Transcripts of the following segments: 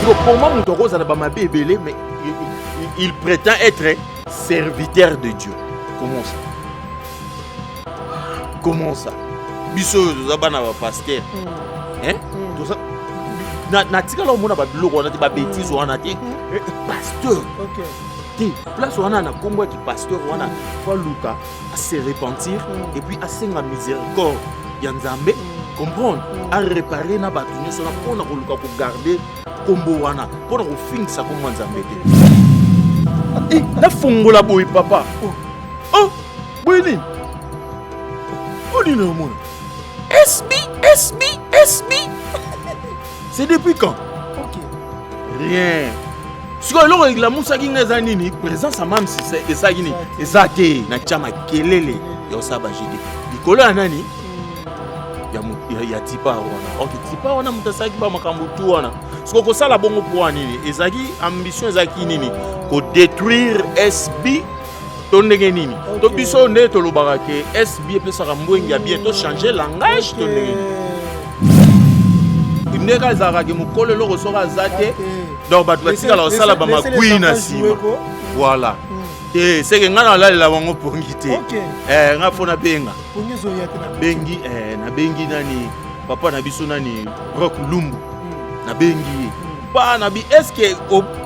Comment moto akozala bamabe ebele, mais il prétend être serviteur de Dieu? Comment ça? Comment ça? Biso oyo toza bana bapasteur, hein? Toza natikala omona babiloko wana te, babêtises wana te. Pasteur te, place wana na nkombo ya kipasteur wana, faut aluka ase repentir et puis asenga miséricorde ya Nzambe, comprendre, aréparer na bato nyonso na mpona koluka kogarder nkombo wana, mpona kofingisa nkombo ya Nzambe te. Nafongola boye, papa, oh, boye nini? O nini omona? SB, SB, SB, c'est depuis quand? Rien. Sikoyo eloko elamusaki ngai eza nini? Présence ya Mamsi esalaki nini? Eza te natya makelele ya kosala bajede likolo ya nani, ya tipa wana. Ok, tipa wana moto asalaki bamakambo tu wana. Sikoyo kosala bongo mpo wa nini? Ezalaki ambition, ezalaki nini? Kodétruire SB to ndenge nini? To biso nde tolobaka ke SB epesaka mbwengi ya bien, tochange langage to ndenge nini? Ndenge ezalaka ke mokolo eloko soki aza te, donc bato batikala kosala bamagwi na nsima. Voilà, te seke ngai nalalela bango pongi te. Ngai fo nabenga, nabengi, nabengi nani, papa na biso nani, Rock Lumbu. Nabengi ye pa na bi: est ce que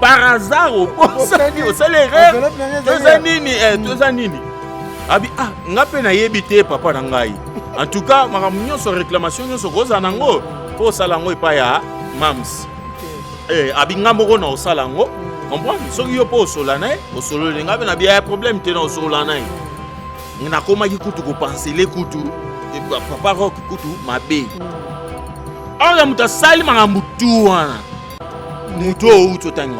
par hasard obosani, osali erreur to eza nini? To eza nini? Abi: ah, nga mpe nayebi te, papa na ngai. En tout cas, makambo nyonso, réclamation nyonso kozala nango, mpo osala yango epai ya Mams. Abi nga moko na osala yango, comprendre? Soki yo mpo osola na ye, osololi. Nga mpe na bia ya problème te na osola na ye. Nakomaki kutu kopansele kutu papa Rock kutu mabe. Oyo moto asali makambo tu wana, moto oyo outi otangi,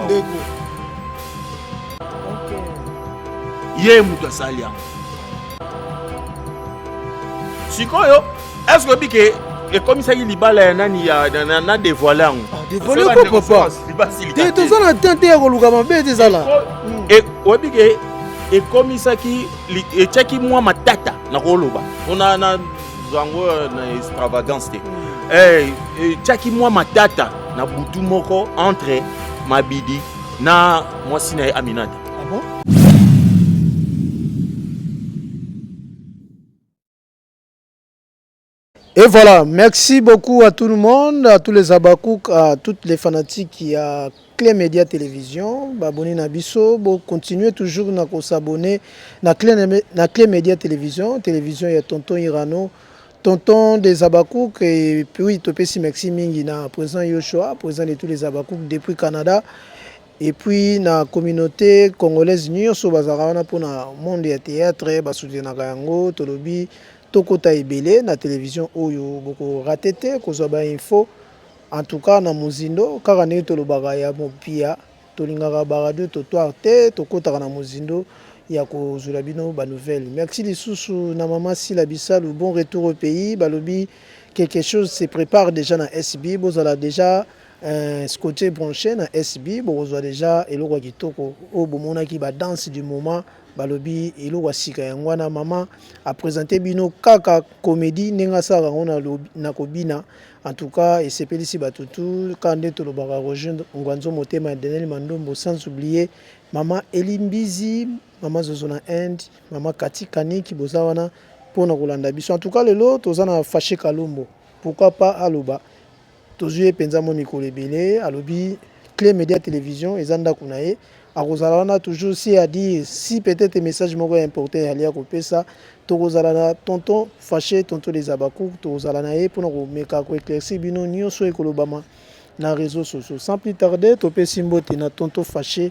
ye moto asali yango. Sikoyo est ce que oyebi ke ekomisaki libala ya nani ya na dévoile yango? Dévoile ko, papa, te toza na temps te ya koluka mabe te, ezala. Oyebi ke ekomisaki, etiaki mwa matata na koloba mpona na yango na extravagance te. Etiaki mwa matata na butu moko entre Mabidi na mwasi na ye Aminata. Ah bon? Et voilà, merci beaucoup à tout le monde, à tous les Abakouk, à toutes les fanatiques ya Clé Média Télévision. Abonnez na biso, bon, continuez toujours à s'abonner na Clé Média Télévision, télévision ya Tonton Irano, tonton des Abakouk. Et puis topesi merci mingi na président Yoshua, président de tous les Abakouk depuis Canada. Et puis na communauté congolaise nyonso bazalaka wana mpona monde ya théâtre, basoutenaka yango. Tolobi tokota ebele na télévision oyo, bokorater te kozwa bainfo en tout cas na mozindo. Kaka ndenge tolobaka ya mopia, tolingaka baradio trottoir te, tokɔtaka na mozindo ya kozwela bino banouvelle. Merci lisusu na mama Sila Bisalu, bon retour au pays. Balobi quelque chose se prépare déjà na SB, bozala déjà scotché, branché na SB, bokozwa déjà eloko ya kitoko oyo bomonaki, badanse du moment. Balobi eloko ya sika yango wana. Mama aprésente bino kaka comédie ndenge asalaka yango na kobina. En tout cas, esepelisi bato tu. Kaka nde tolobaka, Roger Ngwanzo, motema ya Daniel Mandombo, sans oublier mama Elimbizi, mama Zozo na Inde, mama Kati Kaniki, boza wana mpona kolanda biso. En tout cas, lelo toza na Fache Kalombo. Pourquoi pas aloba, tozwi ye mpenza mwa mikolo ebele. Alobi Clé Média Télévision eza ndako na ye, akozala wana toujours. Si à dire, si peut-être message moko ya important yali ya kopesa, tokozala na tonton Fache, tonton les Abakouk, tokozala na ye mpona komeka koéclaircir bino nyonso ekolobama na réseaux sociaux. Sans plus tarder, topesi mbote na tonton Fache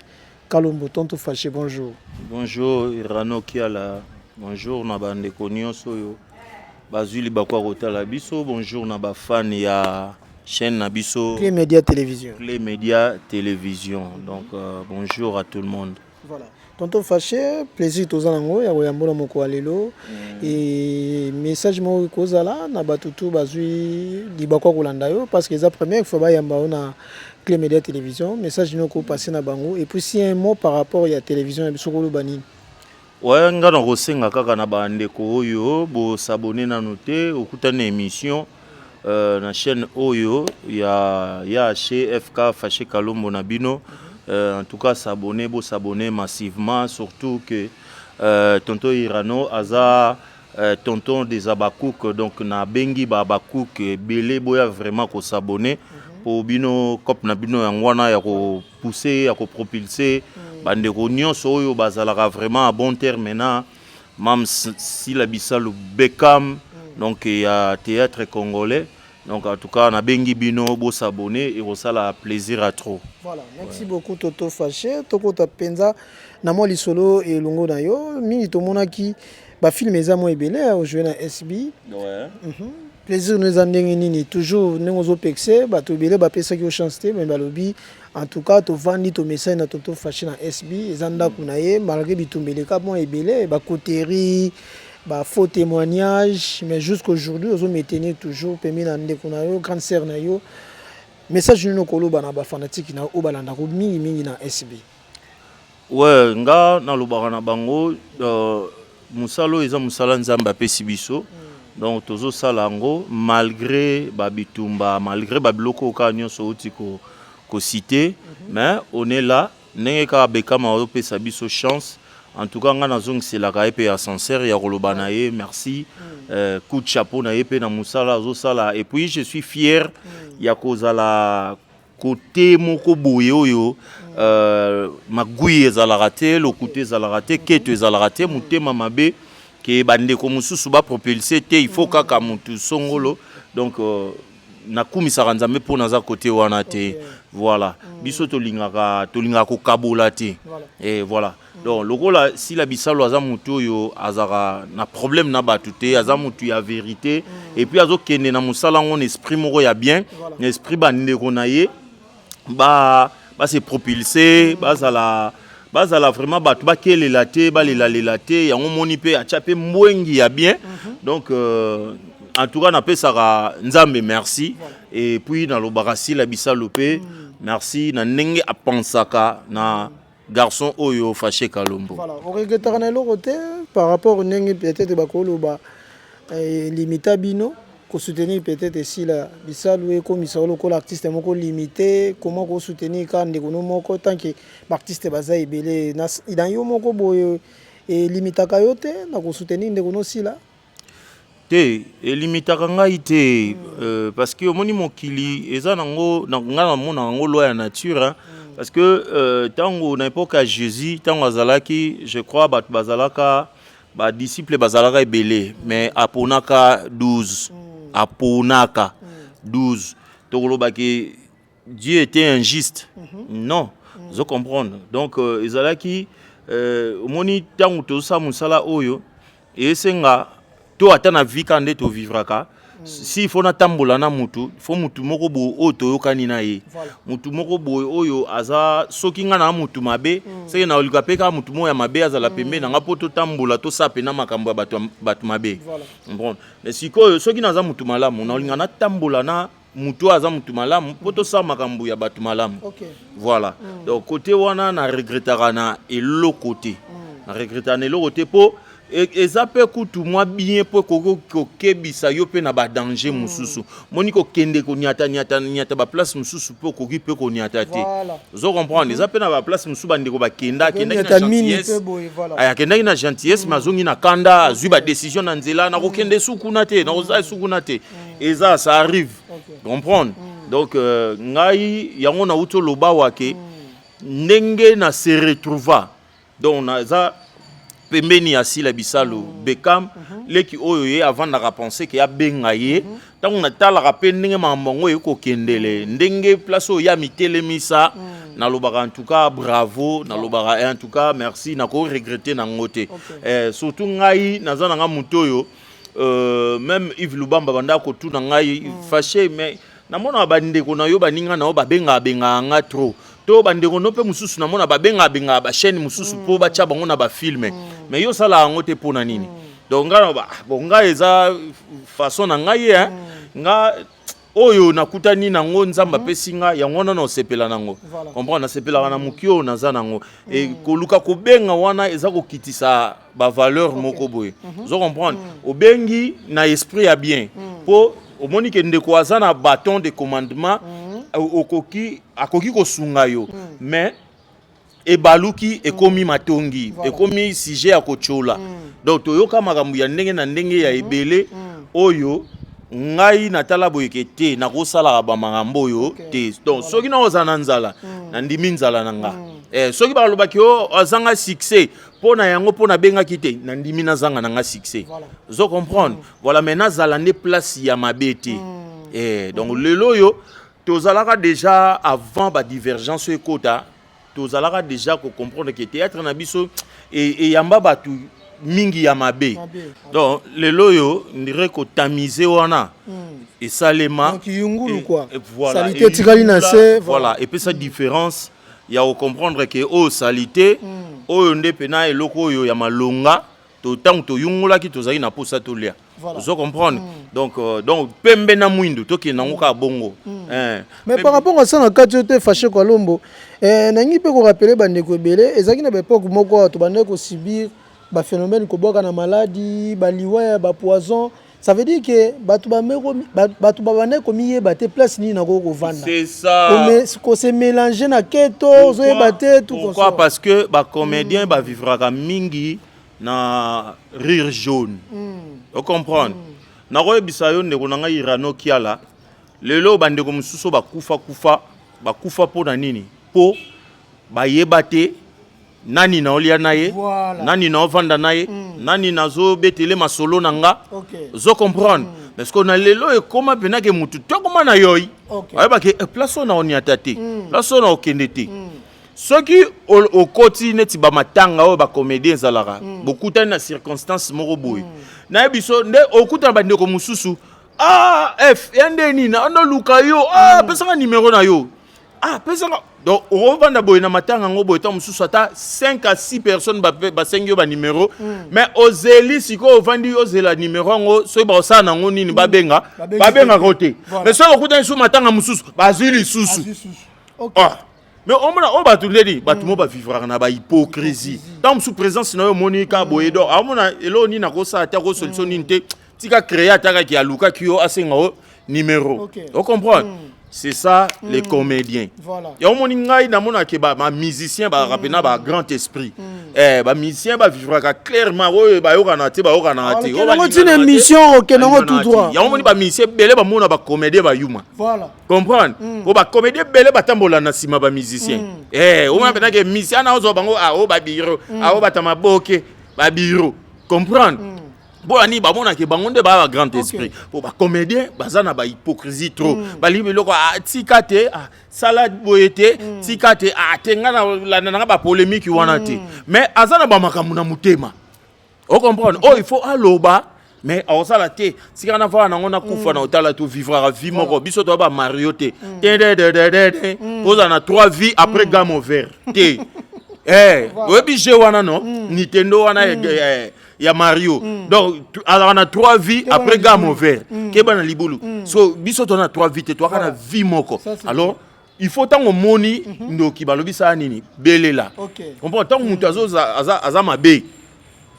Kalombo. Tonton Fache, bonjour. Bonjour Irano Kiala, bonjour na bandeko nyonso oyo bazwi libaku ya kotala biso, bonjour na bafans ya chaîne na biso. Clé Média Télévision. Clé Média Télévision. Donc bonjour à tout le monde. Voilà, tonton Fache, plaisir toza nango ya koyambola moko ya lelo. E message moko ekozala na bato tu bazwi libaku ya kolanda yo, parce que eza première fois bayamba yo na Clé Média Télévision. Message nini okopase na bango? Et puis si un mot par rapport ya télévision ya biso, koloba nini? Ouais, nga na kosenga kaka na bandeko oyo bosabone nanu te, okutani na émission. Na chaîne oyo ya HFK Faché Kalombo na bino. En tout cas, s'abonner, bo s'abonner massivement, surtout que tonton Irano aza tonton des Abakouk, donc na bengi ba Abakouk ebele boya vraiment ko s'abonner po bino cop na bino yango wana ya ko pousser, ya ko propulser bandeko nyonso oyo bazalaka vraiment à bon terme na Mam Sila Bisalu Bekam, donc ya théâtre congolais. Donc en tout cas, nabengi bino bo s'abonner et kosala plaisir à trop. Voilà, merci beaucoup Toto Faché. Tokota penza na mwa lisolo elongo na yo. Mingi tomonaki bafilm eza mwa ebele ojouer na SB. Plaisir no eza ndenge nini? Toujours ndenge ozopekise bato ebele bapesaki yo chance te, mais balobi en tout cas tovandi, tomesani na Toto Faché na SB, eza ndako na ye, malgré bitumba eleka mwa ebele, bacoterie, bafaux témoignage, mais jusqu'aujourd'hui ozomaintenir toujours pembeni na ndeko na yo, grande sœur na yo. Message nini okoloba na bafanatike na yo oyo balandako mingimingi na SB? Ouais, nga nalobaka na bango, mosala oyo eza mosala Nzambe apesi biso. Donc tozosala yango malgré babitumba, malgré babiloko oyo kaka nyonso outi kociter, mais on est là. Ndenge kaka Bekama azopesa biso chance, en tout cas nga nazongiselaka ye mpe ascenseur ya koloba na ye merci, coup de chapeau na ye mpe na mosala azosala. Et puis je suis fier ya kozala kote moko boye oyo magui ezalaka te, lokuta ezalaka te, keto ezalaka te, motema mabe ke bandeko mosusu bapropulse te, il faut kaka motu songolo. Donc nakumisaka Nzambe mpo naza kote wana te. Voilà, biso tolingaka kokabola te. Et voilà, donc lokola Sila Bisalo aza motu oyo azalaka na problème na bato te, aza motu ya vérité, et puis azokende na mosala yango na esprit moko ya bien, na esprit bandeko na ye ba base propulse, bazala vraiment bato bakelela te, balelalela te. Yango moni mpe atya mpe mbwengi ya bien. Donc en tout cas napesaka Nzambe merci et puis nalobaka Sila Bisalo mpe merci na ndenge apensaka na garçon oyo Faché Kalombo. Voilà, oregretaka na eloko te par rapport ndenge peut-être bakoloba limita bino kosoutenir peut-être Esila Bisalu, ekomisa lokola artiste moko limité? Comment kosoutenir kaka ndeko no moko tant que baartiste baza ebele? Na yo moko boye, elimitaka yo te na kosoutenir ndeko no Sila? Te, elimitaka ngai te, parce que omoni mokili eza nango, ngai namona yango loi ya nature, hein. Parce que ntango na époque ya Jésus, ntango azalaki, je crois bato bazalaka, badisciple bazalaka ebele, mais aponaka 12, aponaka 12. Tokolobaki Dieu était injuste? Non, ozo comprendre. Donc ezalaki omoni ntango tozosala mosala oyo esenga to ata na vie kaka nde tovivraka, si faut natambola na mutu, faut mutu moko boye oyo toyokani na ye, mutu moko boye oyo aza, soki nga na mutu mabe, seke naoluka mpe kaka mutu moko ya mabe azala pembeni na nga mpo totambola, tosala mpe na makambo ya bato mabe. Bon, mais sikoyo soki naza mutu malamu, naolinga natambola na mutu oyo aza mutu malamu mpo tosala makambo ya bato malamu. Voilà, donc côté wana na regretaka na eloko te, na regretaka na eloko te, mpo eza mpe kutu mwa bien, mpo ekoki kokebisa yo mpe na badanger mosusu. Moni kokende koniata niata niata baplace mosusu, mpe okoki mpe koniata te. Ozo comprendre, eza mpe na baplace mosusu bandeko bakenda, akendaki na gentillesse, akendaki na gentillesse, mais azongi na kanda, azwi badécision na nzela, nakokende su kuna te, nakozala su kuna te. Eza, ça arrive, comprendre. Donc ngai yango nauti oloba wake ndenge na se retrouva, donc naza pembeni ya Sila Bisalo Bekam, leki oyo ye avandaka, pense ke abenga ye. Ntango natalaka mpe ndenge makambo yango ekokendele, ndenge place oyo ya mitelemisa, nalobaka en tout cas bravo, nalobaka en tout cas merci, nakoregrete nango te. Surtout ngai naza na nga motu oyo, même Yves Lubamba banda kotuna ngai, Fâché, mais namonaka bandeko na yo, baninga na yo babengaka bengaka nga trop, to bandeko no mpe mosusu namona babengaka bengaka bachaîne mosusu mpo batya bango na bafilm, mais yo osalaka yango te, mpo na nini? Donc ngai naloba, bon, ngai eza façon na ngai ye, nga oyo nakutani nango, Nzambe apesi nga yango wana, na osepela nango. Comprendre, nasepelaka na moki oyo naza nango. E koluka kobenga wana eza kokitisa bavaleur moko boye. Ozo comprendre, obengi na esprit ya bien mpo. Omoni ke ndeko aza na bâton de commandement, okoki, akoki kosunga yo, mais ebaluki, ekomi matongi, ekomi sujet ya kotiola. Donc toyoka makambo ya ndenge na ndenge ya ebele oyo ngai natala boyeke te, nakosalaka bamakambo oyo te. Donc soki nakozala na nzala, nandimi nzala na nga. Soki balobaki o azanga succès mpo na yango, mpo nabengaki te, nandimi nazanga na nga succès. Ozo comprendre? Voilà, mais nazala nde place ya mabe te. Donc lelo oyo tozalaka déjà, avant badivergence oyo ekota, tozalaka déjà kocomprendre ke théâtre na biso eyamba bato mingi ya mabe. Mabe. Donc lelo oyo ndire kotamize wana esalema. Donc, yungulu quoi. Voilà. Salité etikali na se. Voilà, epesa différence ya kocomprendre ke oyo salité, oyo nde mpena eloko oyo ya malonga. To ntango toyungolaki, tozalaki na posa tolia. Ozo comprendre? Donc pembe na mwindu, tokende yango kaka bongo. Mais par rapport à ça, na kati oyo te, Fâché Kalombo, nangi mpe korappeler bandeko ebele, ezalaki na baépoque moko awa tobandaki kosubir baphénomène kobwaka na maladi, baliwa ya bapoison. Ça veut dire que bato bato babandaki komiyeba te place nini nakoki kovanda. C'est ça. Kose mélanger na keto, ozoyeba te tout. Pourquoi? Consort. Parce que bacomédien bavivraka mingi na rire jaune. Ocomprendre? Nakoyebisa yo, ndeko na ngai Irano Kiala, lelo bandeko mosusu bakufa kufa, bakufa mpo na nini? Mpo bayeba te nani naolia na ye, nani naovanda na ye, nani nazobetele masolo na nga. Ozo comprendre? Parce que na lelo ekóma mpenake mutu to akóma na yoi, ayebake place oyo naoniata te, place oyo naokende te. Soki okoti neti bamatanga oyo bacomédien ezalaka, bokutani na circonstance moko boye, nayebi so nde okutana bandeko mosusu: "Ah, f ya nde nini, andoluka yo, ah, pesanga nimero na yo, ah, pesanga." Donc okovanda boye na matanga yango boye, ntango mosusu ata 5 à 6 personnes basengi yo banimero, mais ozeli sikoyo, ovandi, ozela nimero yango, soki bakosala nango nini, babenga, Babengi. Babengaka te. Mais soki okutani lisusu matanga mosusu, bazwi lisusu. Azwi susu. Ah. Mais omona oyo bato ndeni, bato mo bavivraka na bahypocrisie. Ntango mosusu présence na yo omoni kaka boye, donc aomona eloko nini akosala te, akosolution nini te, tika créer ata kaki alukaki yo, asenga yo numéro. Ocomprendre? C'est ça, les comédiens. Ya omoni, ngai namonake bamusicien bazalaka mpena bagrand esprit. Bamusicien bavivraka clairement, oyo bayokana te, bayokanaka te. Oyo Okende ntina balingana te, émission, okende yango tout balingana te. droit. Yango omoni bamusicien ebele bamona bacomédien bayuma. Comprendre? Po bacomédien ebele batambola na nsima bamusicien. Omona mpenake musicien ana ozwa bango, ao babiro, ao bata maboke babiro. Comprendre? Mpo ani bamonake bango nde baa bagrand esprit, po bacomédien baza na bahypocrisie trop. Balingi biloko, ah, tika te, ah, sala boye te, tika te, ah, te, nga nalanda nanga bapolémique wana te. Mais aza na bamakambo na motema, ocomprendre? Oyo il faut aloba, mais aosala te, tika na vala nango, nakufa na otala. Tovivraka vie moko, biso toya bamario te, te ozala na trois vie après game over te. Oyebi jeu wana, no Nintendo wana ya Mario? Donc azalaka na trois vie, après game over, keba na libulu. So biso toza na trois vie te, toyaka na vie moko. Ça, c'est Alors il faut, ntango omoni ndoki, balobi sala nini? Belela. Comprendre? Ntango moto aza mabe,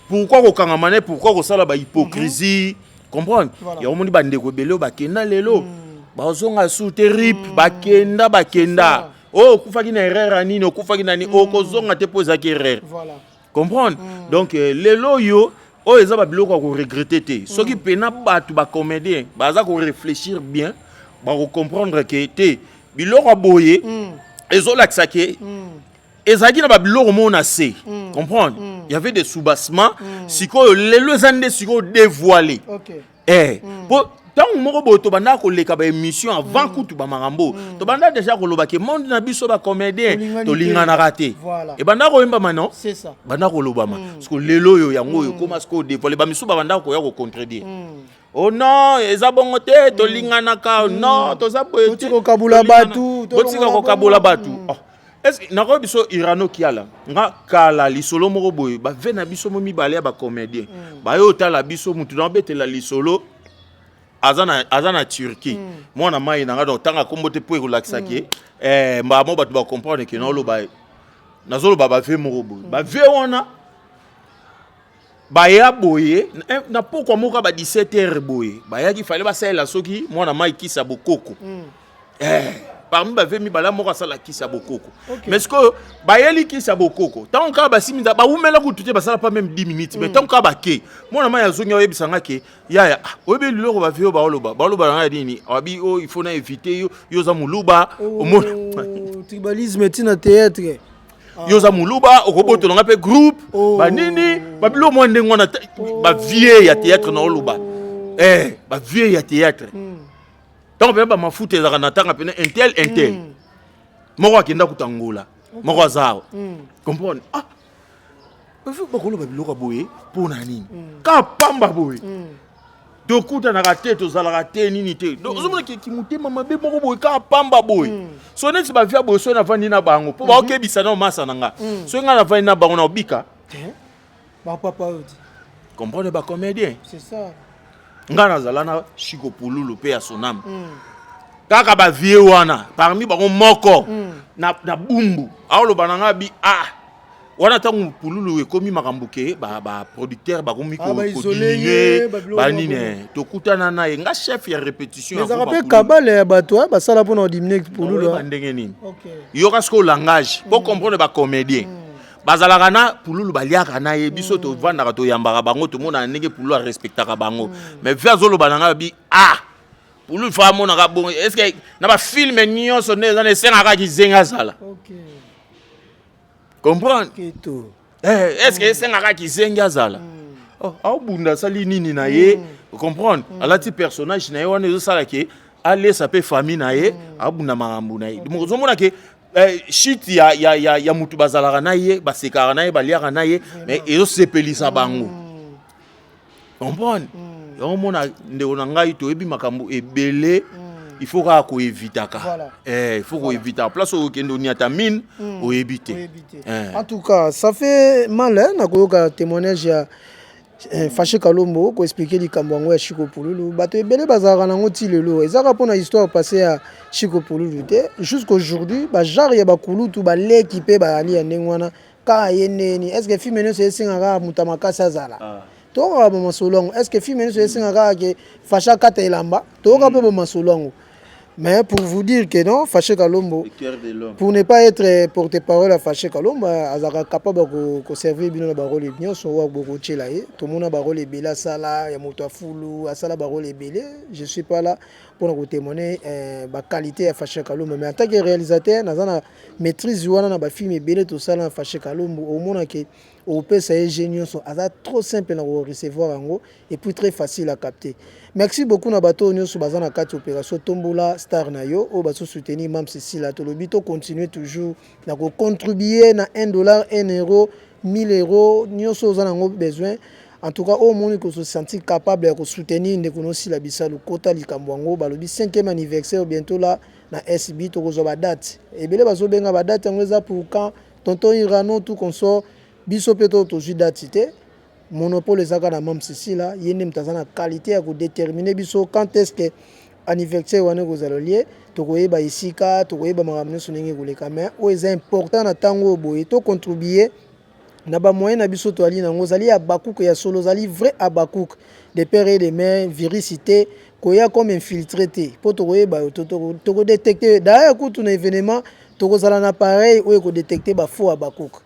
pourquoi kokangama ne? Pourquoi kosala bahypocrisie? Comprendre? Yango omoni bandeko ebele oyo bakenda, lelo bazonga su te, rip. Bakenda, bakenda. Oyo okufaki na erreur ya nini? Okufaki na nini? Okozonga te mpo ezalaki erreur. Comprendre? Donc lelo oyo, oyo eza babiloko ya koregretter te. Soki mpena bato bacomédien baza koréfléchir bien, bakocomprendre ke te, biloko ya boye ezolakisa ke ezalaki na babiloko moko na se. Comprendre? Il y avait des soubassements. Sikoyo lelo eza nde sikoyo dévoilé. Po ntango moko boye tobandaka koleka baémission avant kutu bamakambo, tobanda déjà koloba ke monde na biso bacomédien Tolingani te. tolinganaka te. Ebanda koyembama, non? C'est ça. Banda kolobama. Parce que lelo oyo, yango oyo ekóma sikoyo dévoilé. Bamisu babandaka koya kocontredire: "Oh non, eza bongo te, tolinganaka, non, toza boye te." Botika kokabola bato, Botika tolongola kokabola bongo. bato. Oh. Est-ce que nakoyebi biso Irano Kiala, nga kala lisolo moko boye, bave na biso mo mibale ya bacomédien baye otala biso, mutu na obetela lisolo aza na Turquie, mwana mai na nga. Donc tanga kombo te mpo ekolakisaki mbala mo bato bacomprendre ke naoloba, nazoloba bave moko boye, bave wana. Baya boye na pokwa moko ba 17 heures boye, bayaki, fallait basalela soki mwana mai kisa bokoko. Parmi bavieux mibale, moko asala kisi ya bokoko. Mais sikoyo bayeli kisi ya bokoko, ntango kaka basimi, bawumela kutu te, basala pas même 10 minutes, mais ntango kaka bake, mwana mai azongi, oyebisanga ke: "Yaya, ah, oyebi liloko bavieux oyo baoloba, baoloba na ngai nini? Abi oyo il faut na éviter yo, yo oza moluba, omona." Oh, tribalisme etina théâtre. "Yo oza moluba, okobotolanga mpe groupe." Banini, babiloko mwa ndenge wana, bavieux ya théâtre na oloba, bavieux ya théâtre. Ntango pene bamafuta ezalaka na ntanga pene, intel intel moko akenda kuta Ngola, moko aza awa. Comprendre, ah, bakoloba biloko ya boye mpo na nini? Kaka pamba boye, tokutanaka te, tozalaka te, nini te. Donc ozomona keki motema mabe moko boye, kaka pamba boye. So neti bavieux boye, soki navandi na bango mpo baokebisa na omasa na nga, soki ngai navandi na bango na obika. Bapapa oyo ti. Comprendre, bacomédien. C'est ça. Ngai nazala na Chiko Pululu mpe ya Sonam. Kaka bavieux wana, parmi bango moko na Bumbu, aoloba na ngai bi: "Ah, wana ntango Pululu ekomi makambo ke baproducteur bakomi Ah, baisole ye, kodiminuer babiloko. Banini, tokutana na ye, nga chef ya répétition ya ezalaka groupe mpe ya Pululu. Kabale ya bato basala mpona kodiminuer Pululu. Oyeba ndenge nini? Yoka sikoyo langage mpo comprendre. Bacomédien bazalaka na Pululu, baliaka na ye, biso tovandaka, toyambaka bango, tomonaka ndenge Pululu arespectaka bango. Mais vieux azoloba na ngai bi: "Ah, Pululu fa amonaka bongo, est ce que na bafilm nyonso nde eza na esengaka kizenga azala?" Comprendre. Keto. Est ce que esengaka kizengi azala? Oh, aobunda, asali nini na ye, comprendre, alati personnage na ye wana, ezosala ke alesa mpe famille na ye, abunda makambo na ye. Donc ozomona ke shit ya mutu bazalaka na ye, basekaka na ye, baliaka na ye, mais ezosepelisa bango. Comprendre, yango mona ndeko na ngai, toyebi makambo ebele, il faut kaka koevitaka. Il faut koevitaka place oyo okende oniata mine, oyebi te. Oyebi te. Eh. En tout cas, ça fait mal, hein, nakoyoka témoignage ya Fache Kalombo koexpliquer likambo yango ya Chiko Pululu. Bato ebele bazalaka nango ti lelo, ezaka mpona histoire passé ya Chiko Pululu te. Jusqu'aujourd'hui, bagenre ya bakulutu, baleki mpe bazali ya ndenge wana kaka ye ndeni. Est ce que film nyonso esengaka moto ya makasi azala? Toyokaka bamasolo yango. Est ce que film nyonso esengaka kaka ke Fache akata elamba? Toyoka mpe bamasolo yango. Mais pour vous dire que non, Fache Kalombo, Le cœur de l'homme. pour ne pas être porte-parole ya Fache Kalombo, azalaka capable ya koservir bino na barole nyonso oyo bokotiela ye. Tomona barole ebele asala, ya moto afulu, asala barole ebele. Je suis pas là mpona kotémoigner baqualité ya Fache Kalombo, mais en tant que réalisateur, naza na maîtrise wana na bafilm ebele tosala na Fache Kalombo. Omona ke opesa ye jeu nyonso, aza trop simple na korecevoir yango et puis très facile à capter. Merci beaucoup na bato oyo nyonso baza na kati opération Tombola Star na yo, oyo bazosoutenir Mam Cécile. Tolobi tocontinue toujours na kocontribue na 1 dollar, 1 euro, 1000 euro, nyonso oza nango besoin. En tout cas, oyo omoni kose sentir capable ya kosoutenir ndeko nosila bisalu, kota likambo yango. Balobi 5e anniversaire bientôt là na SB. Tokozwa badate ebele, bazobenga badate yango eza pour quand, tonton Irano, tout consort. Biso mpe to tozwi date te, monopole eza kaka na Mam Cécile. Ye nde moto aza na qualité ya kodéterminer biso quand est ce que anniversaire wana ekozala lie. Tokoyeba esika, tokoyeba makambo nyonso ndenge ekoleka. Mais oyo eza important na ntango oyo boye, tocontribue na bamoyen na biso toali nango. Ozali abakuke ya solo, ozali vrai abakuke de père et de mère, virus te, koya comme infiltré te, mpo tokoyeba yo, tokodétecte. D'ailleurs kutu na événement tokozala na appareil oyo ekodétecte bafaux abakuke.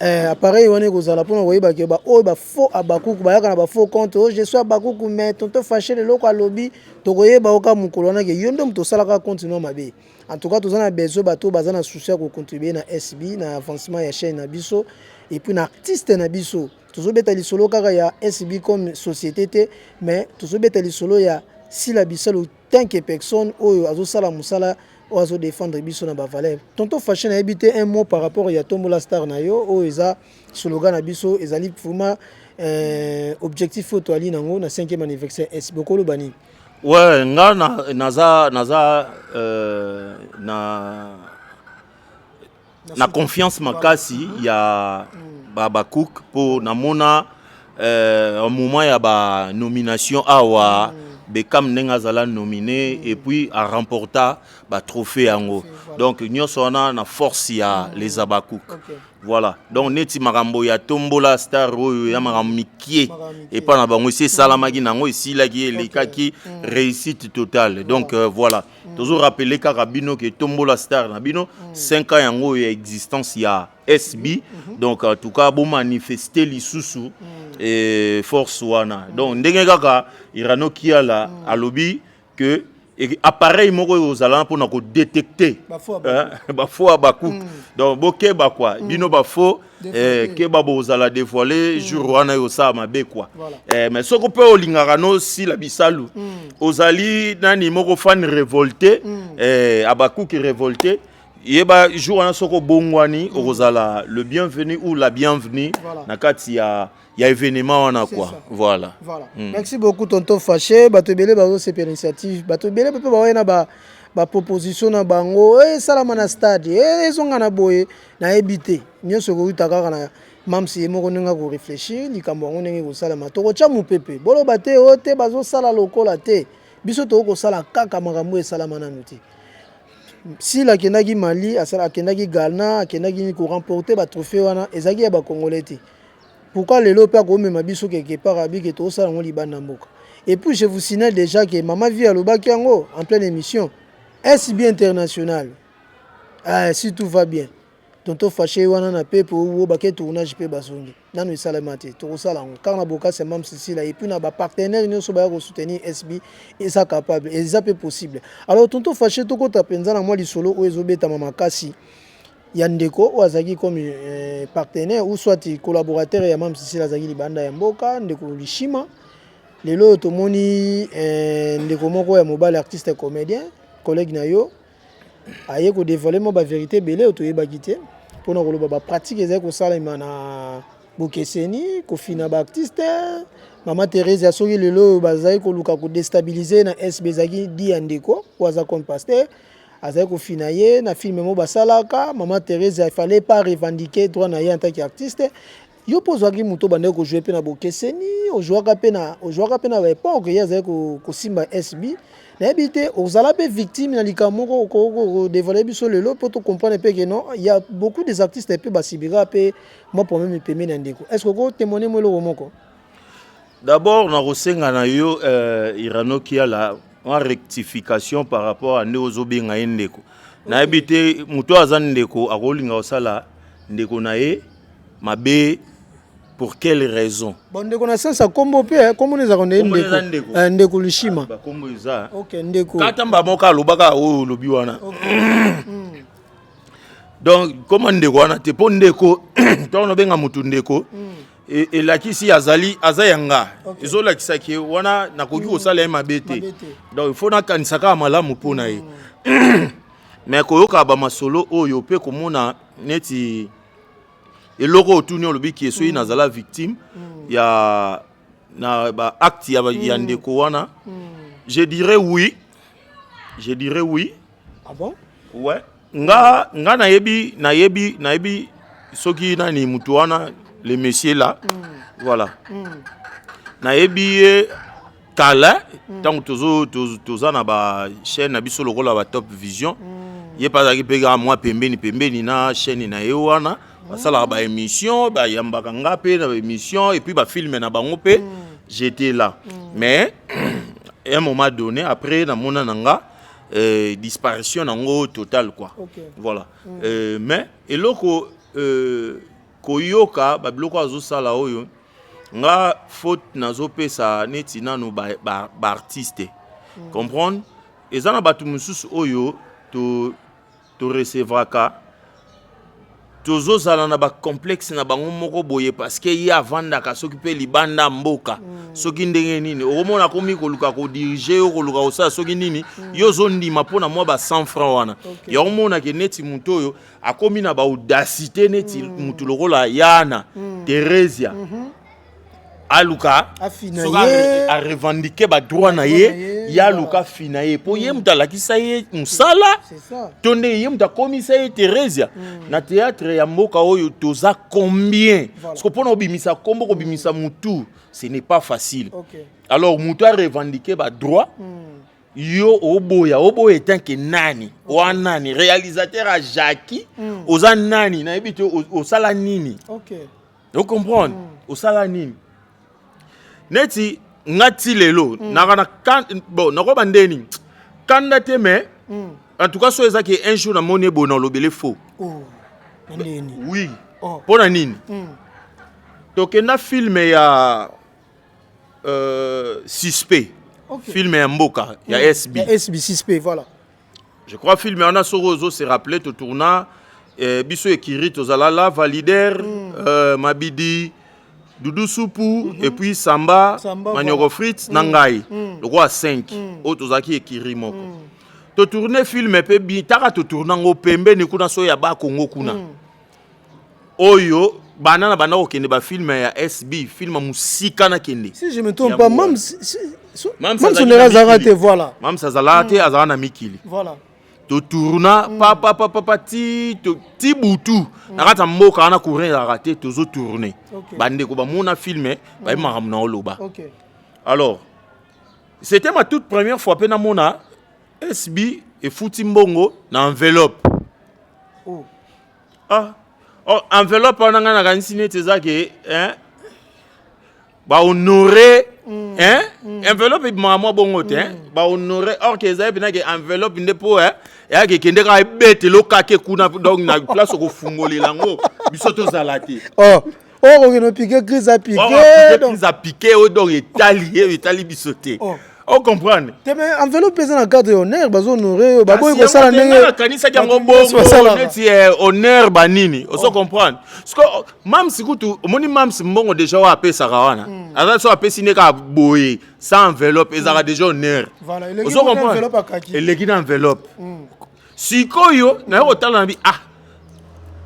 Appareil wana ekozala mpona koyeba ke baoyo bafaux abakuku bayaka na bafaux compte oyo: "Je suis abakuku", mais tonton Fache eloko alobi, tokoyeba oka mokolo wana ke yo nde moto osalaka compte no mabe. En tout cas, toza na besoin bato oyo baza na souci ya kocontribue na SB, na avancement ya chaîne na biso et puis na artiste na biso. Tozobeta lisolo kaka ya SB comme société te, mais tozobeta lisolo ya Sila Bisalo tant que personne oyo azosala mosala, oyo azodéfendre biso na bavaleur. Tonton Fache, nayebi te, un mot par rapport ya Tombola Star na yo, oyo eza slogan na biso, ezali vraiment objectif oyo toali nango na 5e anniversaire SB. Okoloba nini? Ouais, nga naza na confiance makasi ya bacook, mpo namona moment ya banomination awa. Bekam ndenge azala nominé et puis aremporta batrophée yango. Donc nyonso wana na force ya les Abakouk. Voilà, donc neti makambo ya Tombola Star oyo ya makambo mikie Makambo mikie. Epa na bango esi esalamaki nango, esilaki, elekaki, réussite totale. Donc voilà, tozorappeler kaka bino ke Tombola Star na bino, 5 ans yango oyo ya existence ya SB. Donc en tout cas bomanifeste lisusu force wana. Donc ndenge kaka Irano Kiala alobi ke appareil moko oyo ozala mpona kodétecter Bafaux. Bafaux Abakouk. Donc bokeba quoi, bino bafaux Dévoilé. Keba, bozala dévoilé jour wana oyo osala mabe quoi. Mais soki mpe olingaka nosila bisalu, ozali nani moko fan révolté, Abakuki révolté, yeba jour wana soki obongwani, okozala le bienvenu ou la bienvenue na kati ya événement wana C'est quoi. ça. Voilà. Voilà. Merci beaucoup, tonton Faché. Bato ebele bazosepela initiative. Bato ebele mpe baoye na ba baproposition na bango esalama na stade, ezonga na boye, nayebi te. Nyonso ekouta kaka na mamsi ye moko ndenge akoréfléchir likambo yango ndenge ekosalama. Tokotya mopepe, boloba te oyo te bazosala lokola te. Biso tokokosala kaka makambo esalama nanu te. Sila akendaki Mali, asala, akendaki Ghana, akendaki koremporter batrophée wana, ezalaki ya bacongolais te. Pourquoi lelo mpe akomema biso quelque part, abike tozosala yango libanda mboka? Et puis je vous signale déjà que mama Vi alobaki yango en pleine émission, SB international. Ah, si tout va bien, tonton Faché wana na pepe oyo bake tournage mpe bazongi, nano esalema te. Tokosala yango kaka na bokasi ya mam Sisila et puis na bapartenaire nyonso baya kosoutenir SB. Eza capable, eza mpe possible. Alors tonton Faché, tokota mpenza na mwa lisolo oyo ezobetama makasi ya ndeko oyo azalaki comme partenaire ou soit collaborateur ya mam Sisila, azalaki libanda ya mboka, ndeko Lishima. Lelo oyo tomoni ndeko moko ya mobali, artiste comédien, collègue na yo, aye kodévoiler mwa bavérité ebele oyo toyebaki te mpona koloba bapratique ezali kosalema na bokeseni, kofina baartiste. Mama Thérèse ya soki lelo oyo bazali koluka kodéstabiliser na SB, ezalaki di ya ndeko oyo aza comme pasteur, azali kofina ye na film mo basalaka. Mama Thérèse, il fallait pas revendiquer droit na ye en tant qu'artiste. Yo mpo ozwaki moto obandaki kojouer mpe na bokeseni, ozwaka mpe na baépoque ye azali kosimba SB, nayebi te ozala mpe victime na likambo moko okodévoiler biso lelo mpo tocomprendre mpe ke non, ya beaucoup des artistes mpe basibika mpe mwa problème pembeni ya ndeko. Est ce que okotémoigne mo eloko moko? D'abord nakosenga na yo, Irano Kiala, mwa rectification par rapport à nde ozobenga ye ndeko. Nayebi te moto aza ndeko akolinga kosala ndeko na ye mabe pour quelle raison? Bon, ndeko na sens ya kombo mpe, kombo no ezalaka nde Kombo eza ndeko. ndeko. Ndeko Lishima. Bakombo eza Ok, ndeko. Katamba moko alobaka oyo olobi wana. Donc koma ndeko wana te, mpo ndeko, ntango nabenga motu ndeko, elakisi azali aza ya nga. Ezolakisaki wana nakoki kosala ye mabe te. Mabe te. Donc il faut nakanisa kaka malamu mpo na ye. Mais koyoka bamasolo oyo mpe komona neti eloko oyo otuni, olobi ki soki nazala victime ya na baacte ya ndeko wana, je dirais oui, je dirais oui. Ah bon? Ouais, nga nayebi soki nani mutu wana, le monsieur là. Voilà, nayebi ye kala ntango toza na bachaîne na biso lokola ba Top Vision. Ye mpe azalaki mpe kaka mwa pembeni pembeni na chaîne na ye wana, basalaka baémission, bayambaka nga mpe na baémission et puis bafilme na bango mpe, j'étais là. Mais à un moment donné, après namona na nga disparition nango totale quoi. Voilà. Mais eloko koyoka babiloko azosala oyo, nga faute nazopesa neti nanu baartiste ba comprendre, eza na bato mosusu oyo torecevraka, tozozala na bacomplexe na bango moko boye, parce que ye avandaka soki mpe libanda mboka, soki ndenge nini, okomona akomi koluka kodiriger yo, koluka kosala soki nini. Yo ozondima mpo na mwa ba 100 franc wana. Yakomonake neti motu oyo akomi na baaudacité neti motu lokola yana Theresia. Aluka Afina soki ye. Arevendiquer badroit na Droit ye. na ye, Ye aluka afina ye mpo ye moto alakisa ye mosala. C'est ça. To nde ye moto akomisa ye Theresia na théâtre ya mboka oyo. Toza combien? Parce que mpona obimisa kombo, kobimisa mutu, ce n'est pas facile. Alors moto arevendiquer badroit, yo oboya, oboya etanke nani? Oa nani? Réalisateur ya Jacki, oza nani? Nayebi te, osala nini? Ocomprendre, osala nini? Neti nga ti lelo naka na bon, nakoba ndeni kanda te, mais en tout cas so ezaki un jour namoni eboye, nalobele faux. Oh. Nini? Oui. Oh. Mpo na nini? Tokenda film ya Suspect. Film ya mboka ya SB. Ya SB 6P, voilà. Je crois film wana, soki ozo se rappeler, totourna biso ekiri, tozala la valider, Mabidi, Dudu Supu, et puis Samba, Samba, Manioko Fritz na ngai, lokola 5 oyo tozalaki ekiri moko. Totourne film mpe bi taka, totourne yango pembeni kuna, so ya Bakongo kuna. Oyo banda na banda kokende bafilm ya SB, film ya mosika nakende. Si je me trompe Yango pas, wana. Mams, Mams Mams azalaki Onera na azalaka mikili. te, voilà. Mams azalaka te, azalaka na mikili. Totourna papapapapa ti ti butu na kati ya mboka wana, courant ezalaka te, tozotourne. Bandeko bamona film, bayebi makambo na oloba. Alors c'était ma toute première fois mpe namona SB efuti mbongo na enveloppe. Oh. Ah, oh, enveloppe wana, ngai nakanisi neti eza ke, hein, bahonore, hein, enveloppe ebimaka mwa bongo te, hein, bahonore. Or ke ezali mpena ke enveloppe nde mpo, hein, eyaki ekende kaka ebetelo kake kuna, donc na place okofungolela yango, biso tozala te. Oh. Oh, okende opike crise, apike. Or Donc prise apike oyo, donc etali ye, etali biso te. Oh. Ocomprendre? Te, mais enveloppe eza na cadre honneur, bazohonore oyo baboyi Kasi kosala yango te, ndenge nga nakanisaki yango bato nyonso bongo basalaka. neti honneur banini, ozo comprendre? Parce que Mams kutu, omoni Mams, mbongo déjà oyo apesaka wana, aza so apesi nde kaka boye sans enveloppe, ezalaka déjà honneur. Voilà, eleki Ozo kuna comprendre? Enveloppe akaki. Eleki na enveloppe. Sikoyo naye kotala na bi, ah,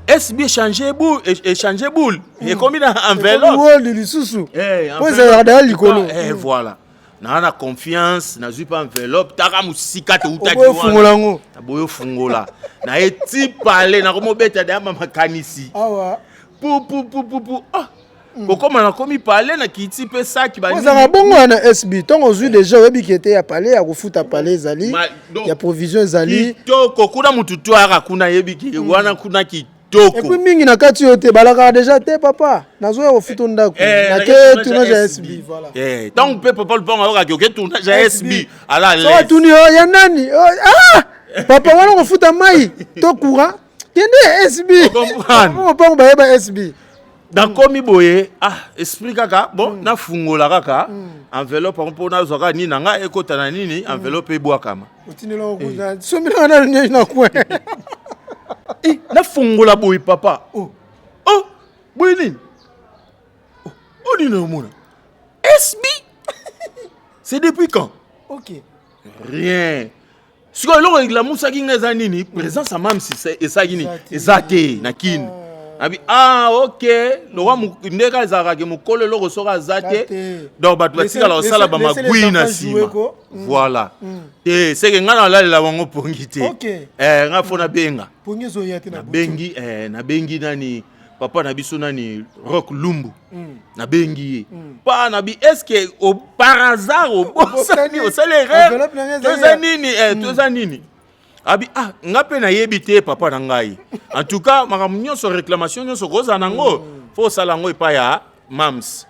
SB échange boule, échange boule, ekomi na enveloppe. World lisusu. Eh, po ezalaka daya likolo. Eh, voilà, naa na confiance, nazwi mpe enveloppe, taka mosika toutaki. Oboyi ofungola yango. Naboyi ofungola, naye ti pale, nakomobeta dayamba makanisi. Awa. Pu pu pu pu pu, ah, kokóma nakomi pale, nakiti mpe saki. Po ezalaka bongo wana SB, ntongo ozwi déjà, oyebi ke te ya pale, ya kofuta pale ezali, Donc, ya provision ezali. Kitoko kuna, mutu to ayaka kuna ayebi ke wana kuna kitoko. Et puis mingi na kati oyo te balakaka déjà te, papa, nazoya kofuta ndako. Eh, nake nake tournage ya SB, voilà. Eh, ntango mpe papa lupango ayokaki oke tournage ya SB, ala So atuni oyo ya nani? Oh, ah! Papa wana kofuta mai to courant, kende ya SB. Comprendre. Mopango bayeba SB. Nakomi boye, ah, esprit kaka bon, nafungola kaka enveloppe yango mpo nazwa kaka nini na ngai, ekota na nini, enveloppe ebwakama. Otindela sombelanga nano nyei na coin. Eh, nafungola boye, papa. Oh. Oh, boye nini? Oh, oh, nini omona SB? C'est depuis quand? Rien. Sikoyo eloko elamusaki ngai eza nini? Présence ya Mamsi esalaki nini? Eza te. Eza te na Kini. Abi, ah, ok, lokwa nde kaka ezalaka ke mokolo eloko soki aza te. Te. Donc bato batikala kosala bamagwi na nsima. Voilà, te seke ngai nalalela bango pongi te. Eh, ngai fo nabenga. Pongi ezoya te na butu. Nabengi, nabengi nani, papa na biso nani, Rock Lumbu. Nabengi ye pa na bi, est ce que par hasard obosani, osali erreur? Enveloppe na ngai Toza nini, toza nini? Abi, ah, nga mpe nayebi te, papa na ngai. En tout cas makambo nyonso, réclamation nyonso kozala nango, fo osala yango epai ya Mams.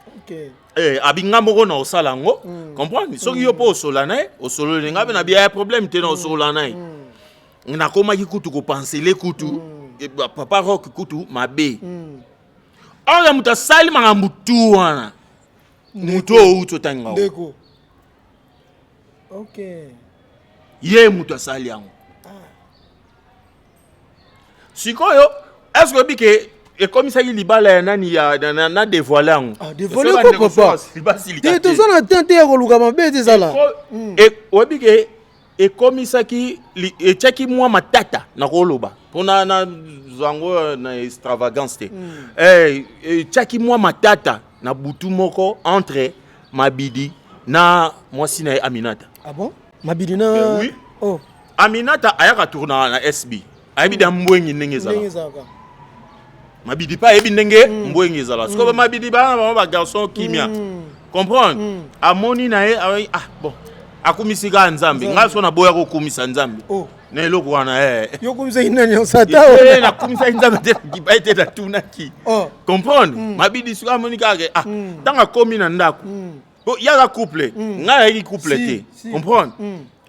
Abi, nga moko na osala yango, comprendre? Soki yo mpo osola na ye, osololi. Nga mpe na biya ya problème te, na osola na ye. Nakomaki kutu kopansele kutu papa Rock kutu mabe. Or ya moto asali makambo tu wana, moto oyo outi otanga. Ndeko, ok. Ye moto asali yango. Sikoyo est ce que oyebi ke ekomisaki libala ya nani ya na dévoile yango? Ah, dévoile ko, papa. Te, toza na temps te ya koluka mabe te, ezala. Oyebi ke ekomisaki etiaki mwa matata na koloba mpona nazwa yango na extravagance te. Etiaki mwa matata. Na butu moko entre Mabidi na mwasi na ye Aminata. Ah bon, Mabidi na? Ben oui. Oh. Aminata ayaka tournaka na SB, ayebi da mbwengi ndenge Ndenge ezalaka. Ezalaka. Mabidi mpe ayebi ndenge mbwengi ezalaka. Sikoyo Mabidi, bana bango bagarçon kimia, comprendre, amoni na ye ah bon, akumisi kaka Nzambe. Ngai so naboya kokumisa Nzambe Oh. na eloko wana eh. Yo komisaki nani, Satan? Nakumisaki Nzambe te, nakipa ye te, natunaki. Oh. Comprendre, Mabidi soki amoni kaka ke, ah, ntango akomi na ndako, po yaka couple, ngai ayaki couple Si, te. si. Comprendre,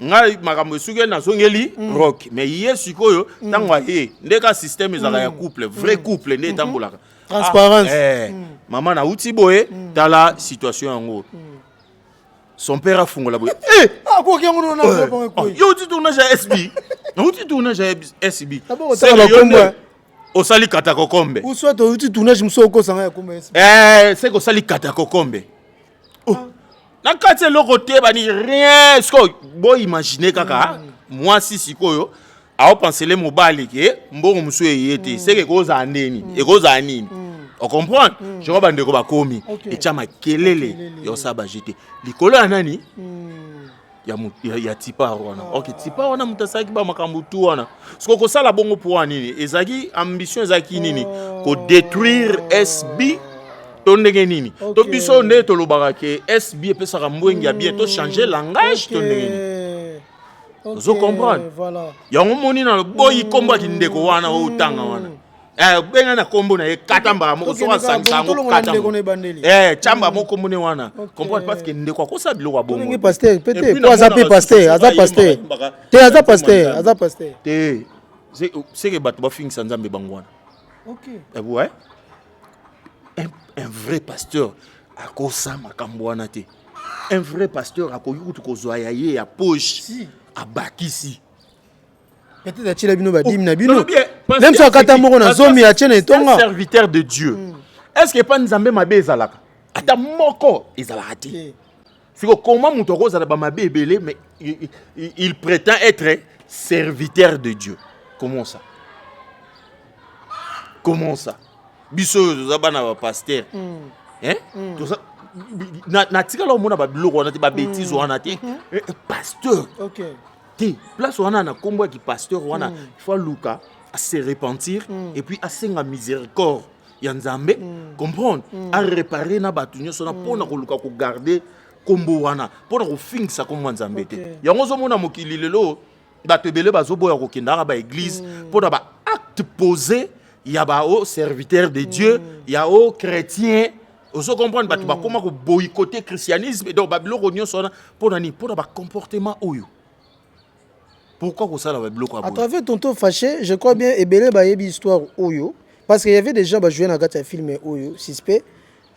ngai makambo esuki, nazongeli rock. Mais ye sikoyo, ntango aye, nde ka système ezalaka ya couple, vrai couple nde etambolaka. Transparence. Ah, eh, mama, nauti boye, tala situation yango. Son père afungola boye, eh! Ah, koki yango na Oh, yo outi tournage ya SB, nauti tournage ya SB. D'abord, otala bakombo, eh. Osali kata kokombe. Ou soit outi tournage mosusu, okosanga ya kombo esi. Eh, seke osali kata kokombe. Oh. Na kati eloko te, bani rien. Sikoyo boimagine kaka mwasi sikoyo aopansele mobali ke mbongo mosusu eye te, seke ekozala ndeni, ekozala nini, ocomprendre? Je crois bandeko bakomi etya makelele Makelele. ya osala baje te likolo ya nani, ya tipar wana. Ok, tipar wana moto asalaki bamakambo tu wana. Siko kosala bongo mpo wa nini? Ezalaki ambition, ezalaki nini? Kodétruire SB to ndenge nini? To biso nde tolobaka ke SB epesaka mbwengi ya bien, to changer langage to ndenge nini? Ozo comprendre? Voilà. Yango moni na boyi nkombo ya kindeko wana oyo otanga wana. Eh, benga na nkombo na ye, kata mbala moko. Soki asangisa yango, kata ndeko na ebandeli. Eh, chamba moko kombo ne wana. Comprendre, parce que ndeko akosala biloko ya bongo. Ndenge pasteur pe Et te puis po aza mpe namonaka pasteur, susu aza bayembaka, pasteur bayembaka te, aza na pasteur, nzambe. Aza pasteur. Te, seke bato bafingisa Nzambe bango wana. Eh, ouais. Un vrai pasteur akosa makambo wana te. Un vrai pasteur akoki kutu kozwa ya ye ya poche, Si. abakisi. Peut-être atiela bino badimi na bino. Nalobi, eh, pasteur, Même so akata moko na pasteur, zomi, atie na c'est un etonga. serviteur de Dieu. Est ce que epa Nzambe mabe ezalaka? Ata moko ezalaka te. Siko comment moto akozala bamabe ebele, mais il prétend être serviteur de Dieu? Comment ça? Comment ça? Biso oyo toza bana bapasteur, hein? Toza natikala omona babiloko wana te, babêtises wana te. Eh, eh, pasteur te, place wana na nkombo ya kipasteur wana, il faut aluka ase repentir et puis asenga miséricorde ya Nzambe, comprendre, aréparer na bato nyonso na mpona koluka kogarder nkombo wana, mpona kofingisa nkombo ya Nzambe te. Yango ozomona mokili lelo, bato ebele bazoboya kokendaka baéglise mpona baacte posé ya bao serviteur de Dieu, ya o chrétien. Ozo comprendre, bato bakóma koboycotter christianisme. Donc babiloko nyonso wana mpona nini? Mpona bacomportement oyo. Pourquoi kosala babiloko ya À boye? Travers tonton Fâché, je crois bien ebele bayebi histoire oyo, parce qu'il y avait des gens bajoué na kati ya film oyo suspect,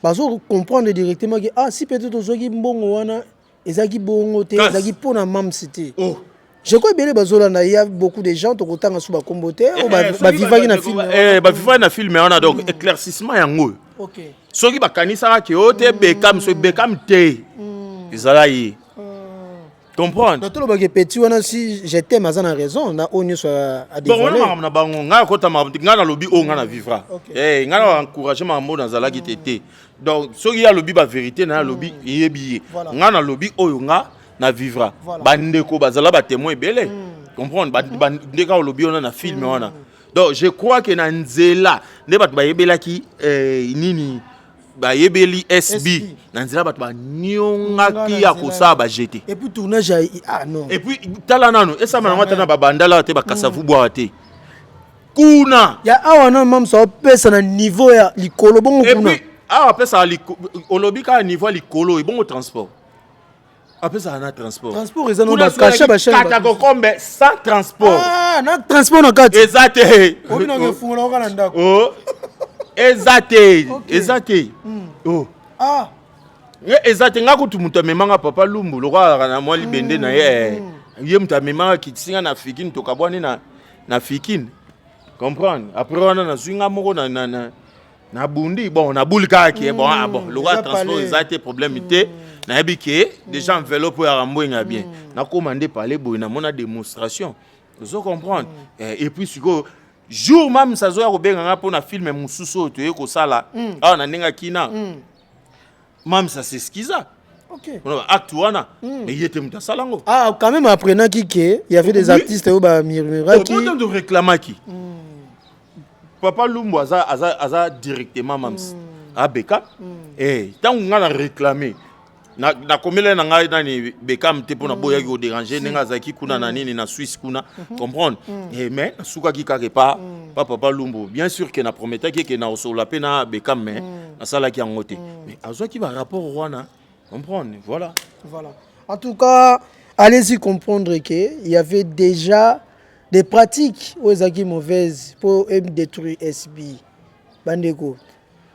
bazo comprendre directement que ah, si peut-être ozwaki mbongo wana, ezalaki bongo te, ezalaki mpona mamsi te. Oh. Je crois ebele bazolanda, il y a beaucoup de gens, tokotanga su bakombo te, oyo bavivaki na film. Eh, bavivaki na film wana. Donc éclaircissement yango oyo. Soki bakanisaka ke oyo te Bekam, so Bekam te, ezala ye, comprendre. Donc tolobaki petit wana, si je t'aime, aza na raison na oyo nyonso Bon, wana makambo na bango. Ngai akota makambo te. Ngai nalobi oyo ngai na vivra. Eh, ngai na encourage makambo oyo nazalaki te te. Donc soki ye alobi bavérité na ye, alobi, eyebi ye. Ngai nalobi oyo nga na vivra. Bandeko bazala batémoin ebele, comprendre. Nde kaka olobi wana na film wana. Donc je crois que na nzela nde bato bayebelaki, eh, nini, bayebeli SB. Na nzela bato baniongaki ya kosala bajete. Et puis tournage, ah non. Et puis tala nano, esama nango ata na babandala te, bakasavu bwaka te kuna. Ya awa na mamsa opesa na niveau ya likolo bongo kuna. Et puis awa apesaka, olobi kaka niveau ya likolo, ebongo transport, apesaka na transport. Transport eza na bakasha bachaine. Kata kokombe sans transport. Ah, na transport na kati. Eza te. Obinaka efungola oka na ndako. Oh. Eza te, eza te. Oh. Ah. Eza te. Nga kutu moto amemanga, papa Lumbu, lokola azalaka na mwa libende na ye, ye moto amemanga, kitisinga na Fikine, tokabwani na Fikine, comprendre. Après wana nazwi nga moko na nabundi, bon, nabuli kaka ke bon, ah bon, lokola transport eza te, problème te. Nayebi ke déjà enveloppe oyo yaka mbwenga ya bien, nakóma nde pale boye, namona démonstration, ozo comprendre. Et puis sikoyo jour mamisa azoya kobenga nga mpo na film mosusu oyo toye kosala awa na ndenge akina. Mams as'excusa. Mpona baacte wana, mais ye te moto asala yango. Ah, quand même apprenaki que il y avait des artistes oyo bamurmuraki. Oyo réclamaki papa Lumbu aza directement Mams abeka. Ntango nga na réclame, nakomela na ngai nani Bekam te, mpona boyaki kodéranger ndenge azalaki kuna na nini na Suisse kuna, comprendre. Mais nasukaki kaka epa pa papa Lumbu. Bien sûr ke naprometaki ke nakosolola mpe na Bekam, mais nasalaki yango te, mais azwaki barapport wana, comprendre, voilà. Voilà. En tout cas, allez-y comprendre que il y avait déjà des pratiques oyo ezalaki mauvaises pour détruire SB. Bandeko,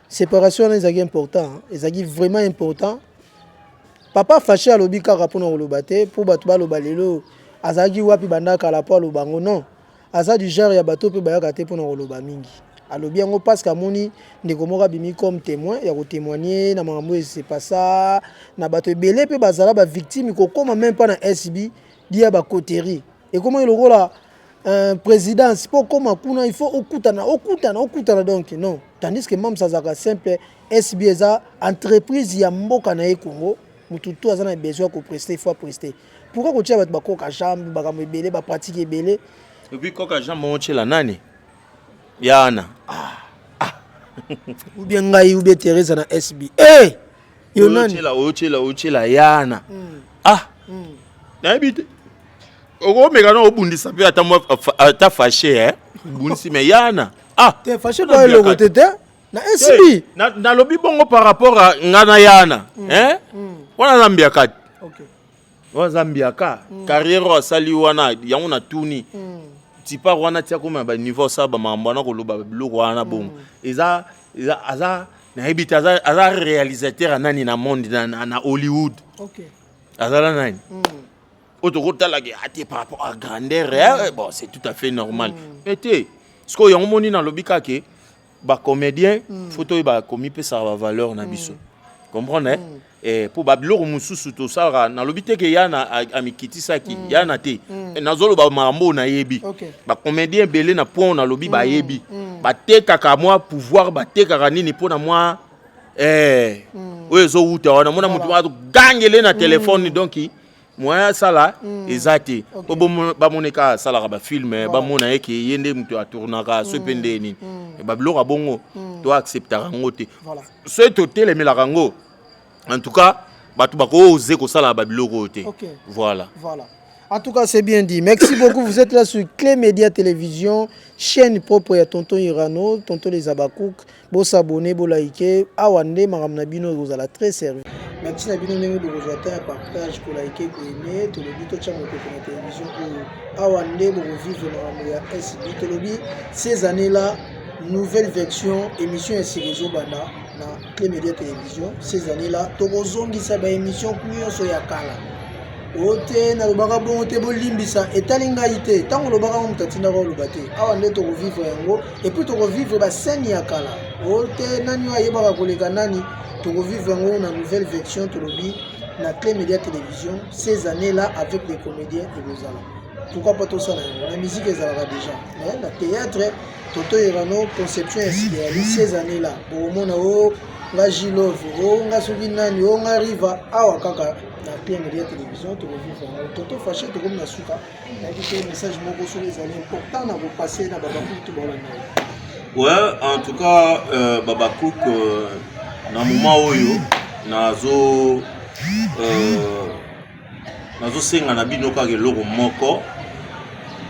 séparation wana ezalaki important, hein. Ezalaki vraiment important. Papa Faché alobi kaka mpona koloba te, mpo bato baloba lelo azalaki wapi banda kala mpo aloba yango. Non, aza du genre ya bato mpe bayaka te mpona koloba mingi. Alobi yango parce que amoni ndeko moko abimi comme témoin ya kotémoigne na makambo esepasa na bato ebele mpe bazala bavictime kokóma même mpa na SB dia bacoterie ekomaki lokola présidence mpo okóma kuna, il faut okutana, okutana, okutana. Donc non, tandis que Mams azalaka simple. SB eza entreprise ya mboka na ye Congo. Motu tu aza na besoin ya koprester, il faut aprester. Pourquoi kotia bato bakoka jambe, bakambo ebele, bapratique ebele? Et puis koka jambe otyela nani yana? Ou bien ngai ou bien Theresa na SB. Hey! Yo nani? Otyela yana. Ah, nayebi te, okomeka na obundisa mpe ata mwa ata Fâché, eh? Obundisi me yana, ah. Te, Fâché ba eloko te te na SB. Nalobi bongo par rapport a nga na yana, eh? Wana aza mbiaka te. Wana aza mbiaka. Carrière oyo asali wana, yango natuni tipar wana tia koma baniveau asala bamakambo wana, koloba biloko wana bongo, eza aza, nayebi te, aza réalisateur ya nani na monde, na Hollywood. Azala nani oyo tokotalaka ate par rapport à grandeur, eh, bon, c'est tout à fait normal. Mais te, sikoyo yango moni nalobi kaka bacomédien, faut toyeba komipesaka bavaleur na biso, comprendre, eh? Eh, mpo babiloko mosusu tosalaka, nalobi te ke ya na amikitisaki ya na te. Nazoloba makambo oyo nayebi. Bacomédien ebele na point nalobi bayebi, batekaka mwa pouvoir, batekaka nini mpona mwa oyo ezowuta wana. Mona motu gangele na telefone, donc moyen asala eza te po bamoneka asalaka bafilm, bamona ye ke ye nde moto atournaka so mpe nde nini babiloko ya bongo. To acceptaka yango te. Soki totelemelaka yango, en tout cas bato bakoose kosala babiloko oyo te. Voilà. Voilà. En tout cas, c'est bien dit. Merci beaucoup. Vous êtes là sur Clé Média Télévision, chaîne propre ya Tonton Irano, Tonton les Abakouk. Bo s'abonner, bo liker. Awande, maram nabino, vous allez très servi. Merci na bino ndenge bokozwa ta ya partage, koliker, koaimer. Tolobi totya mopepe na télévision oyo. Awa nde bokovivre makambo ya SB. Tolobi ces années-là, nouvelle version, émission ya sika ezobanda na Clé Média Télévision. Ces années-là, tokozongisa baémission nyonso ya kala. Oyo te nalobaka bongo te, bolimbisa, etali ngai te. Ntango olobaka ngo, moto atindaka oloba te. Awa nde tokovivre yango, et puis tokovivre bascène ya kala. Oyo te nani oyo ayebaka koleka nani, tokovivre yango na nouvelle version. Tolobi na Clé Média Télévision, ces années là avec les comédiens ekozala. Pourquoi pas tosala yango na musique? Ezalaka déjà, mais na théâtre, Toto Irano, conception ya sika yali ces années là. Bokomona o nga Gilove, o nga soki nani, o nga Riva. Awa kaka na Clé Média Télévision tokovivre yango. Toto Fâché, tokomi na suka. Nayebi te, message moko soki ezali important na kopasser na babakuku to baolanda yo. Ouais, en tout cas, Babakouk, na moment oyo nazosenga na bino kaka eloko moko,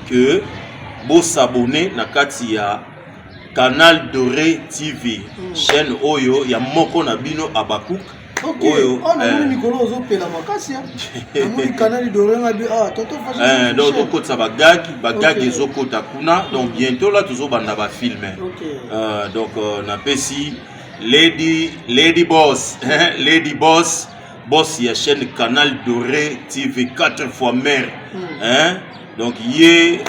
que bos'abonner na kati ya Canal Doré TV, chaîne oyo ya moko na bino Abakouk. Oyo namoni mikolo ozopela makasi, namoni Canal Doré nga bi ah Toto Fâché. Donc tokotisa bagag, bagag ezokota kuna. Donc bientôt là tozobanda bafilm. Donc napesi Lady Boss, Lady Boss, boss ya chaîne Canal Doré TV, 4 fois mère, hein? Donc ye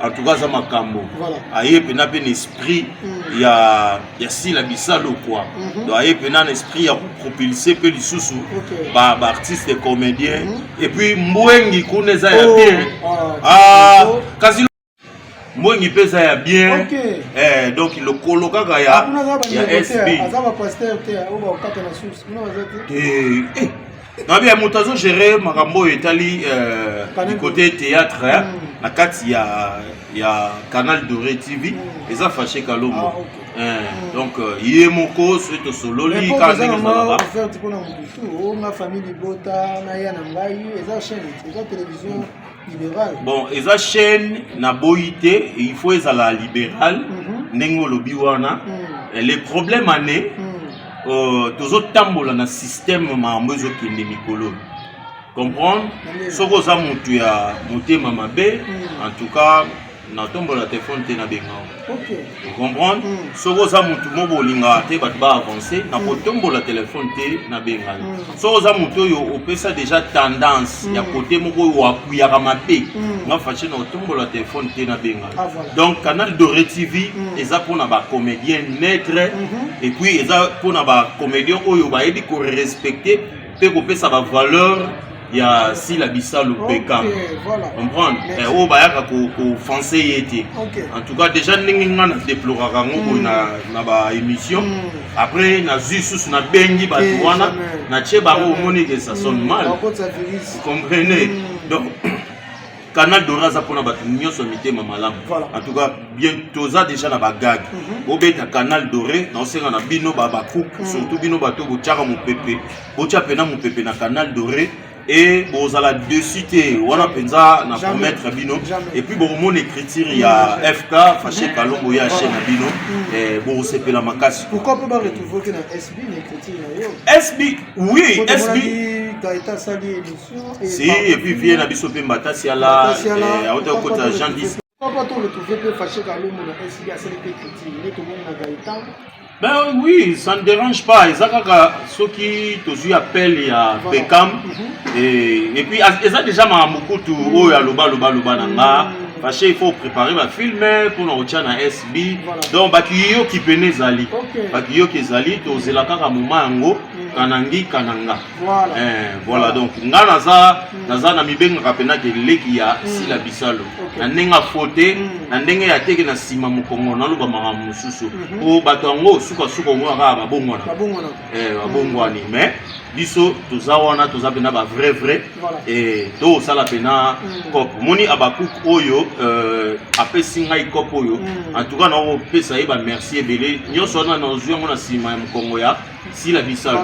en tout cas aza makambo. Aye mpena mpe na esprit ya sila bisalo quoi. Donc aye mpena na esprit ya kopropulser mpe lisusu baartiste comédien. Et puis mbwengi kuna eza ya bien. Ah, kasi Mbwengi mpe eza ya bien. Donc lokolo kaka ya Ah, kuna aza ya bandeko SB. te, aza bapasteur te oyo bakokata na source, kuna baza te. Te, nabi ya moto azogérer makambo oyo etali Canal du côté théâtre, hein, na kati ya Canal Doré TV, eza Faché Kalombo. Ah, ok. Donc ye moko soki tosololi kaka ndenge ezalaka. Offerte mpona motu tu o nga famille libota naya na ngai, eza chaîne, eza télévision libérale. Bon, eza chaîne, naboyi te, il faut ezala libéral ndenge olobi wana. Le problème ane, tozotambola na système, makambo ezokende mikolo, comprendre. Soki oza motu ya motema mabe, en tout cas natombola telefone te nabenga. Comprendre? Soki oza motu moko bolingaka te bato baavance, nakotombola telefone te nabengani. Soki oza motu oyo opesa déjà tendance ya kote moko oyo apuyaka mabe, nga Fache na kotombola telefone te nabengani. Ah, voilà. Donc Canal Doré TV eza mpona bacomédien neutre, et puis eza mpona bacomédien oyo bayebi korespecte mpe kopesa bavaleur ya Sila Bisalu Bekam. Comprendre? Oyo bayaka kofanse ye te. En tout cas, déjà ndenge nga na déploraka yango boye na baémission, après nazwi susu nabengi bato wana, natie bango, omoni ke ça sonne mal. Bakotisa virus. Vous comprenez? Donc Canal Doré aza mpona bato nyonso ya mitema malamu. En tout cas, bien, toza déjà na bagag. Bobeta Canal Doré, naosenga na bino babacook, surtout bino bato botiaka mopepe, botia mpena mopepe na Canal Doré e bozala dessus te wana mpenza na Jamais. promettre bino. Jamais. Et puis bokomona écriture ya FK Fache Kalombo ya chaîne na bino, bokosepela makasi. Pourquoi mpe baretrouve oke na SB na écriture na yo? SB, oui, SB. Gaëtan asali émission. Si, et puis vie na biso mpe Mbatasiala auta kokota Jean 10. Pourquoi to retrouve mpe Fache Kalombo na SB asali mpe écriture nde tomoni na Gaëtan? Ben oui, ça ne dérange pas. Eza kaka soki tozwi appel ya Bekam, et puis eza déjà makambo kutu oyo aloba aloba aloba na nga: Fache, il faut préparer bafilm mpona kotia na SB. Donc bakiyoki pene ezali, bakiyoki ezali, tozela kaka moma yango, kanangi kananga. Voilà, donc nga naza na mibengaka mpena ke leki ya Sila Bisalo na ndenge afo te, na ndenge ya teke na nsima mokongo naloba makambo mosusu, po bato yango sukasuka omona kaka babongwana. Babongwana. Babongwani, mais biso toza wana, toza mpena bavrai vrai. Tokosala mpena cope. Omoni Abakuk oyo apesi ngai cope oyo, en tout cas nakopesa ye bamerci ebele nyonso wana. Nazwi yango na nsima ya mokongo ya Sila Bisalo.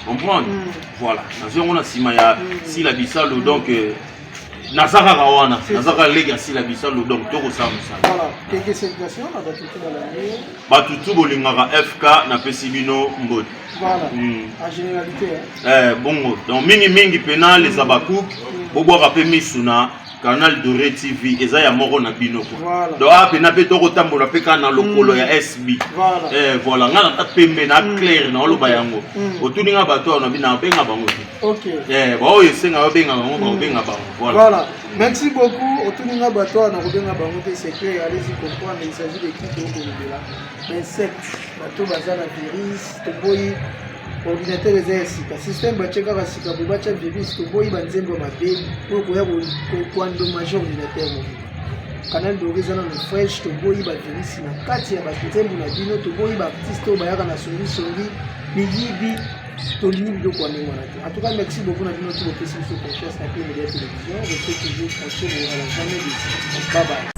Comprendre? Voilà, nazwi yango na nsima ya Sila Bisalo. Donc naza kaka wana, naza kaka leki ya Sila Bisalo, donc tokosala mosala. Voilà, quelques salutations na bato tu balandi. Bato tu bolingaka FK, napesi bino mbote. Voilà. En généralité, hein. Bongo donc mingimingi mpena les Abakouk, bobwaka mpe misu na Canal Doré TV, eza ya moko na bino quoi. Donc awa mpena mpe tokotambola mpe kaka na lokolo ya SB. Voilà, nga nata pembe na claire na oloba yango. Otuni nga bato awa, na nabenga bango te. Baoyo esenga babenga bango, bakobenga bango, voilà. Voilà. Merci beaucoup. Otuninga bato wana, kobenga bango te, c'est clair. Allez-y comprendre, il s'agit de qui tokolobela. Insecte, bato baza na virus, toboyi. Ordinateur eza ya sika, système batie kaka sika boye, batya virus, toboyi banzembo ya mabe oyo koya koendommage ordinateur mobimba. Canal Doré eza nano fresh, toboyi bavirus na kati ya banzembo na bino, toboyi baartiste oyo bayaka na songisongi, miyibi, tolingi biloko ya ndenge wana te. En tout cas, merci beaucoup na bino ti bopesi biso confiance na Clé Média Télévision. Restez toujours branché, bozala jamais déçu. Bye bye.